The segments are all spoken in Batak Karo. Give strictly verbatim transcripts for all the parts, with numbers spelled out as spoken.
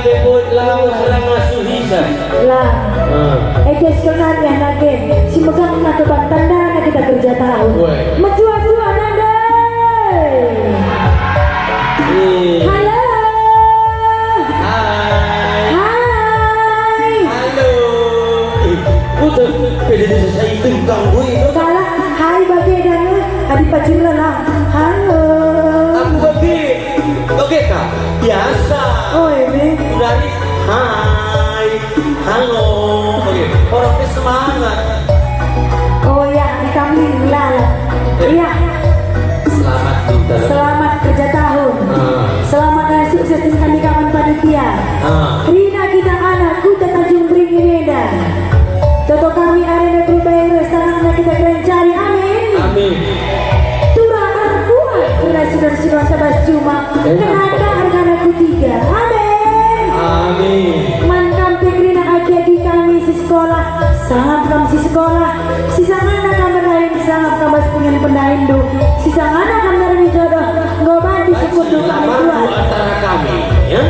Keput lau serang ngasuh hisan. Lah. Ah. Eke sebenarnya nage, si megang na keban tandana kita kerja tahu. Weh. Mejuah-juah nande. Eh. Halo. Hai. Hai. Halo. Eh, udah pede desa itu kang gue. Kalah, hai bage dana, adi pacim lelah. Halo. Aku bage. Oke, Kak. Biasa. Oh, ini. Dari hai, halo. Oke, orang teh semangat. Oh ya, di kami lala. Eh. Iya. Selamat, Bintang. Selamat kerja tahun. Ah. Selamat dan sukses dengan kami kawan panitia. Ah. Kerina kita anak Kuta Tanjung Beringin enda. Toto kami arena grup Bayre, salamna kita kerencari. Amin. Amin. Tura arkuat, tura sudah-sudah sabas cuma. Kenaka argana kutiga. Amin. Amin. Man kam pe kerina agi-agi kami si sekolah, sangap kam si sekolah, si sangana kam berlain, sangap kam bas pengen pendainndu, si sangana kam nari jodoh, enggo banci sukutndu kami kuat. Antara kami, ya.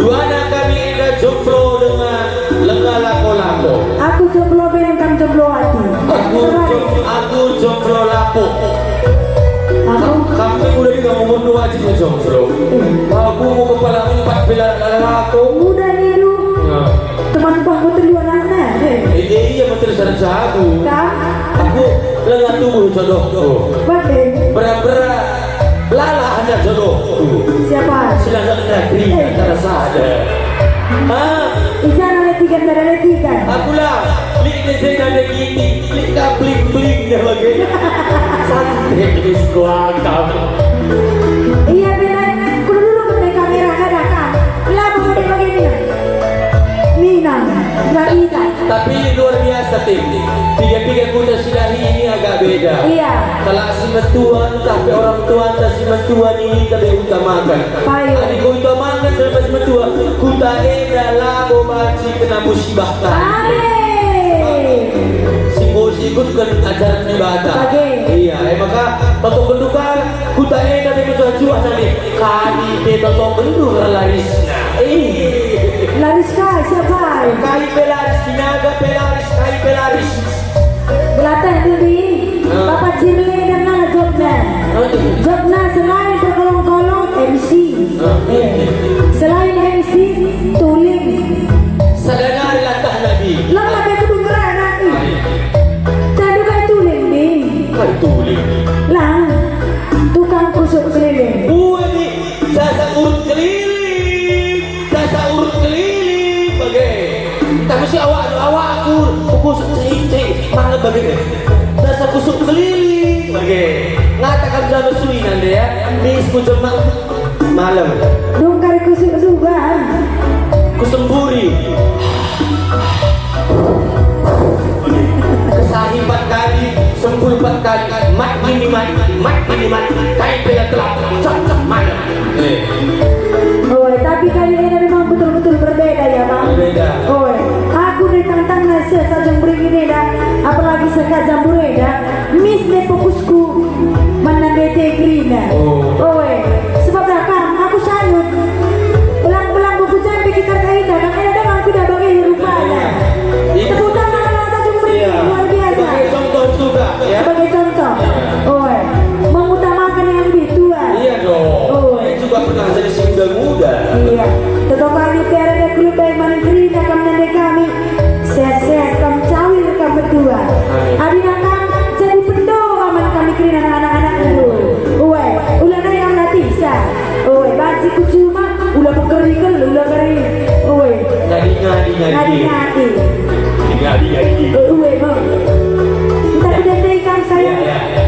Duana kami enda jomblo dengan lenga lako-lako. Aku jomblo ben kam jomblo ati. Aku jom-, aku jomblo lapuk. Aku? Kam-, kam udah bilang umur dua aja jomblo. Eh. Aku mau kepala empat bila lako. Udah niru. Nah. Teman bangku telu anaknya. Eh. Eh, eh, iya, betul, saran sabu. Kan? Aku lenga tubuh jodohku. Bage. Bera-bera. Lala hanya jodohku. Siapa? Silana negeri, eh, antara sada. Ah. Ijana letikan, dara letikan. Akulah, lik dejena degiti, lik kapling-pling deh bage. Santai, mis kuakam. Iya, benar. Kudu dulu ke kamera, kada kan? Labo bage-bage mina. Mina, nggak kita. Tapi luar biasa, Tim. Piga-piga kuta si dahi ini agak beda. Iya. Kalak si metua, ntah pe orang tua, ntah si metua nini tebe utamakan. Payo. Adi ko utamakan tebe si metua, kuta enda labo banci kena musibah tah. Amin. Si enggo sikutken ajaran Dibata. Bage. Iya, e maka, toto kenduka, kuta enda tebe mejuah-juah nani. Kami pe toto bendu erlarisna. Eh. Laris kai, siapa? Kai pe laris, sinaga pe laris, kai pe laris. Gelateh dudi, ah, Papa Cirle dan mana jobna? Ah, iya. Jobna selain berkolong-kolong, M C. Ah. Eh. Selain M C, tuling. Sadana ari latah nabi. Lah, tapi aku dengar anak ni. Ah, iya. Tadu kai tuling ni. Kai tuling. Lah, tukang kusuk keliling. Buah ni. Sasa urut keliling, sasa urut keliling, bage. Tapi si awak, awakku, kusuk cicing, mana bage. Sasa kusuk keliling, bage. Ngatakan sama sui nande ya, mis ku jemak malam. Dungkar kusuk juga. Kusemburi. Kesahi empat kali, sempul empat kali, mat gini mat, mat gini mat, kai pe la telap, cak cak mat. Eh. Oi, tapi kali enda memang betul-betul berbeda ya, Bang. Berbeda. Oi, aku ditantang nase sajang beringin enda, apalagi sekajam burenda. Mis me fokusku, mana bete kerina. Oh. Oe, sebab dah kam, aku sanyut. Belang-belang buku jambi kita kaina, kan ada dengan kuda bagi rupanya. Iya. Tepuk tangan kalau tak cuma iya. Luar biasa. Sebagai contoh juga, ya. Sebagai contoh. Iya. Oe, mengutamakan yang lebih tua. Iya dong. Oe. Saya juga pernah jadi si muda-muda. Iya. Tetap kami tiada ada klub baik main kerina, kam nande kami. Sehat-sehat kam, cawir kam metua. Amin. Adina kam jadi pendoa man kami kerina anak-anak tu. Uwe, ula nai kam latihsa. Uwe, banci ku cuma, ula pekerikel, ula kering. Uwe. Ngadi, ngadi, ngadi. Ngadi, ngadi. Ngadi, ngadi. Uwe, mo. Entah ku dendai kam, sayang. Ya, ya.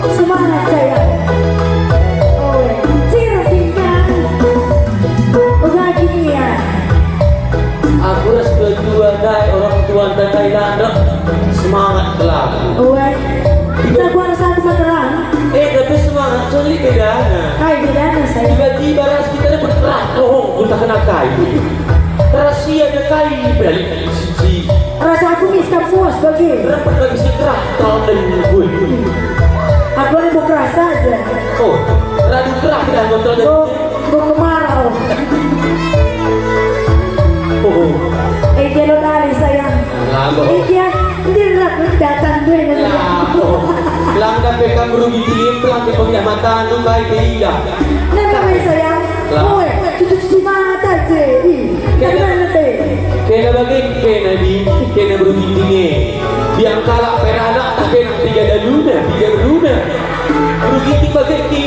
Semangat, sayang. Oe, cir bintang. Uga gini ya. Aku ras tua-tua ndai, orang tua ndai landak. Semangat kelak. Oe. Kita gua rasa aku mah terang. Eh, tapi semangat coli bedana. Kai bedana, sayang? Tiba-tiba ras kita dapat kerah, oh, kita kena kai. Rahasia ada kai, balik siji. Rasa aku mis kapuas bagi. Rempet bagi si kerah, teladen gue. Aku ada mau kerah saja. Oh, radu kerah kita mau teladen. Go, go kemarau. Oh. Eh, dia lo lari, sayang. Lah, go. Eh, dia, dia rak datang gue, ya, sayang. Oh. Langgar pe kam rugi tim, pelang pe pengidah mata, lu baik, iya. Nah, nah, sayang. Lah. Oe, cucu-cucu mata je. Ih, kena, kena te. Kena bage, kena di, kena berugi dinge. Biang kalak perana, tapi nang piga daluna, piga beruna. Berugi ti bage ki.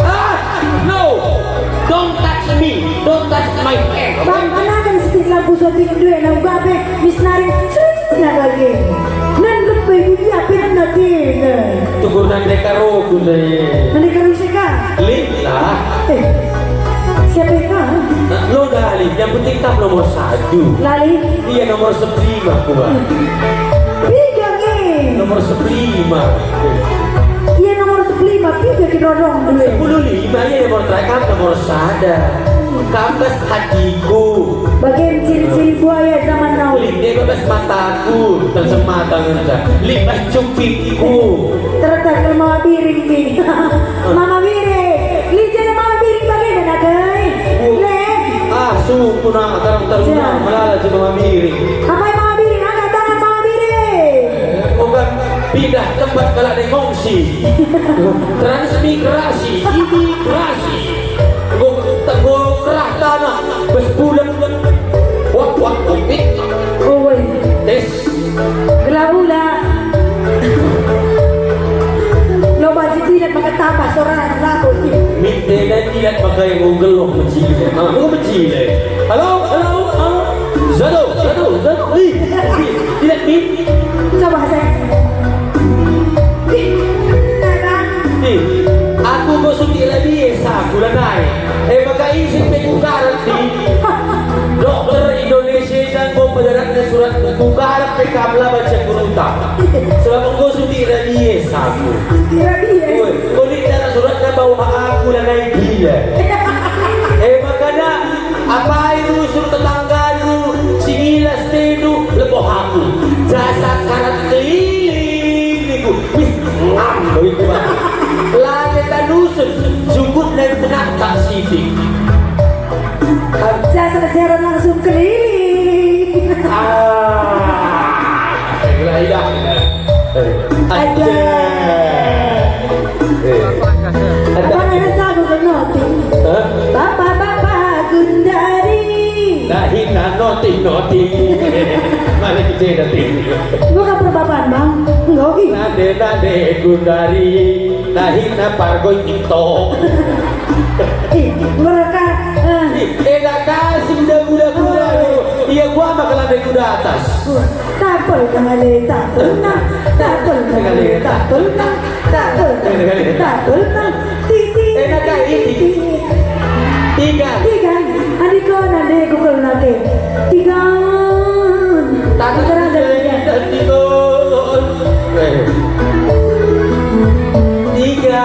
Ah, no. Don't touch me. Don't touch my hand. Bang, kenapa mesti lagu syuting duet, nah, uga pe, Miss Nari. Nah, bage. Nen lebih budi api nen nagena. Tukur nande karoku deh. Nande karo ise ka? Lit lah. Eh, siapa ka? Nah, lo dah, Lit. Yang penting tak nomor satu. Lali? Iya, nomor sepuluh lima, ku, Bang. Piga nge? Nomor sepuluh lima. Iya, nomor sepuluh lima. Piga kita dorong dulu? Sepuluh lima, iya, nomor terakhir, nomor sada. Kapas hatiku. Bagian ciri-ciri buaya zaman now. Lit deba bas mataku, tercemata ngenca. Lit bas cukitku. Terletak ke Mama Biring, Bi. Mama Biring. Lit jadi Mama Biring bagian nak, eh? Bu. Lit. Ah, suku nak, tarung-tarung nak, melala si Mama Biring. Apa Mama Biring? Angkat tangan Mama Biring. Eh, oh kan, pindah tempat kalau ada ngongsi. Transmigrasi, imigrasi. Enggo, enggo kerah tanah, bas bulan. Wak, wak, wak, wak. Lihat pakai nggeluh mecile. Ah, nggeluh mecile. Halo, halo, halo. Zado, zado, zado. Ih, ih, tidak, ih. Coba saya. Ih, Bang. Ih, aku enggo suntik rabies aku lanai. Eh, maka isi pe kukaret, ih. Dokter Indonesia enda enggo padaratna surat kukaret pe kam la baca kuruta. Sebab enggo suntik rabies aku. Suntik rabies? Oi, enggo lit darat suratna bahwa aku lanai gila. Eh, makana apai rusur tetanggandu si ngilas tendu leboh aku. Jasad karat keliling niku. Wis, ngam, begitu, Bang. Lage tanusun, jukut dan penakta sitik. Jasad siaran langsung keliling. Ah, itulah idah. Eh, aja. Aja. Eh. Ada. Abang ada jago kan noting? Hah? Bapak-bapak Gundari. Nah, hina noting-noting. Mari kita noting. Bukan perbapan, Bang. Enggak, ih. Nade-nade Gundari. Nah, hina pargoi TikTok. Ih, mereka, eh. Ih, eda kasih udah-udah gua. Iya, gua mah kalau ada kuda atas. Tapel kali, tapel nang, tapel kali, tapel nang, tapel kali, tapel nang. Ti, ti, enak kali, ti, ti. Tiga. Tiga. Adi kau nande kukel nate. Tiga. Tapi terasa tiga. Tiga. Eh. Tiga.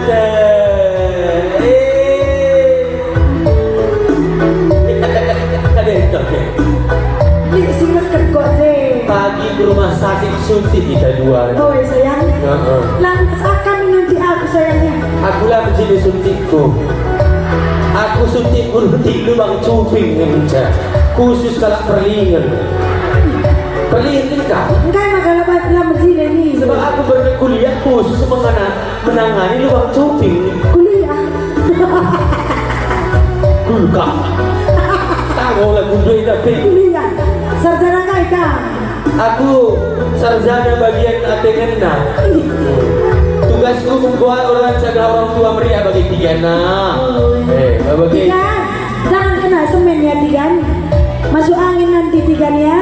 Eh. Ada yang tak, ya? Nih, si meket kok, Ze. Pagi ke rumah sakit suntik kita dua. Oh, sayang. Heeh. Lantas akan nyuntik aku, sayangnya. Aku lah menjadi suntikku. Aku suntikku nanti lubang cuping ngenca. Khusus kalak perlingen. Perlingen kan? Enggak, emang kalau ba-, lama sini nih. Sebab aku berkuliah khusus mengenai menangani lubang cuping. Kuliah. Kulka. Tahu lah gundui tapi. Kuliah. Sarjana kai kau? Aku sarjana bagian ate ngena. Tugasku membuat orang, jaga orang tua meriah bagi tiga anak. Oh. Eh, bagi tiga. Jangan kena semen ya, Tigan. Masuk angin nanti, Tigan, ya.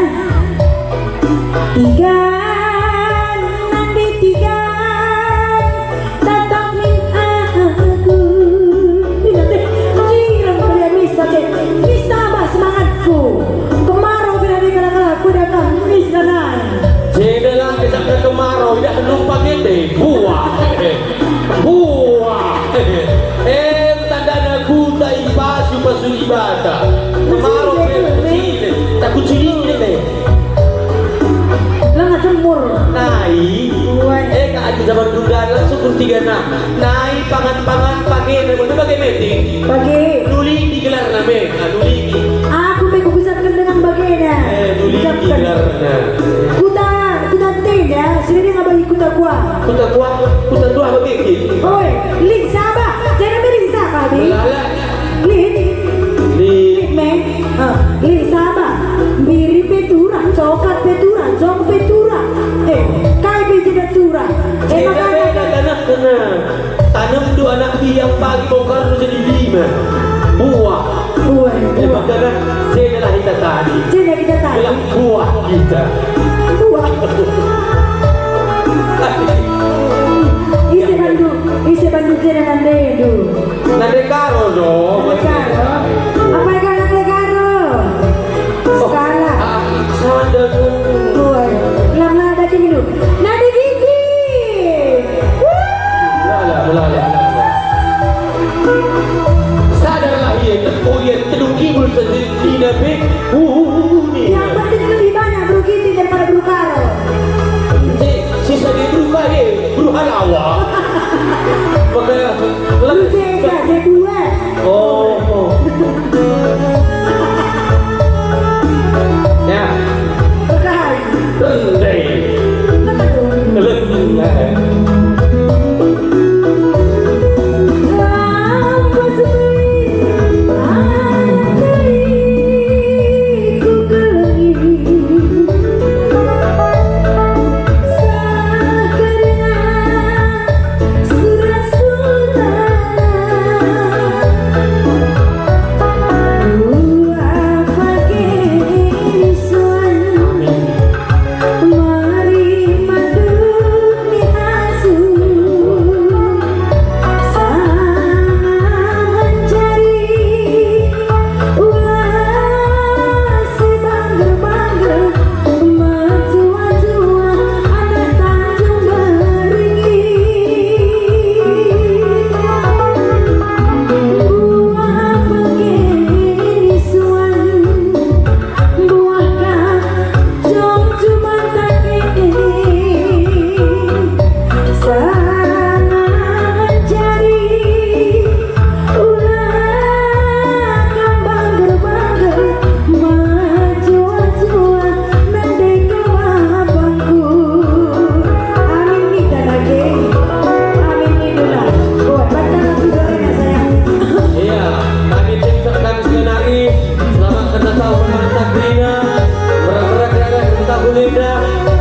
Tigan, nanti Tigan, tatap min aku. Ina teh, jiran kalian misa teh. Misa bah semangatku. Kemarau bila dikala-kala kuda kan misa nai. Jenda lah kita ke kemarau, dah lupa gede. Buah. Buah. Eh, tandana kuta i pasu-pasu Dibata. Kemarau pe kucili. Tak kucili deh. Langa cemur. Nai. Buah. Eh, ka adi zaman dulu langsung kun tiga nah. Nai pangan-pangan pake, nai bage meting. Pake. Nuliki gelarna me. Ah, nuliki. Aku pe kupisahken dengan bagena. Eh, nuliki gelarna. Kuta, kuta tenda, sini ngaba kuta kuah. Kuta kuah, kuta kuah bagi ki. Oi, lit saba. Jangan beri saba, Bi. Melala. Lit. Lit. Lit, me. Ah, lit saba. Biri pe turah, coklat pe turah, jong pe turah. Eh, kai pe jeda turah. Eh, jeda makanya beda tanah kena. Tanem dua anak biang pagi bongkar jadi lima. Buah. Buah. Eh, makanya jeda lah kita tadi. Jeda kita tadi. Bilang buah kita. Buah. Ise bandu, ise bandu jeda nandendu. Nande karo dong. Nande karo. Apa yang nande karo? Oh, salah. Ah, salah. Woi, lam nada dulu. Nande gigi. Wuh. Lala, lala, lala. Sadarlah ia, teko ia, tedung kibul sedina pe. Wuh, ini. Yang penting lebih banyak Bro Ginting daripada Bro Karo. Si, si Sadi Bro Kade, Bro Halawa. Maka, Bro Zega, Zebue. Oh, oh. Ya. Maka, Lidah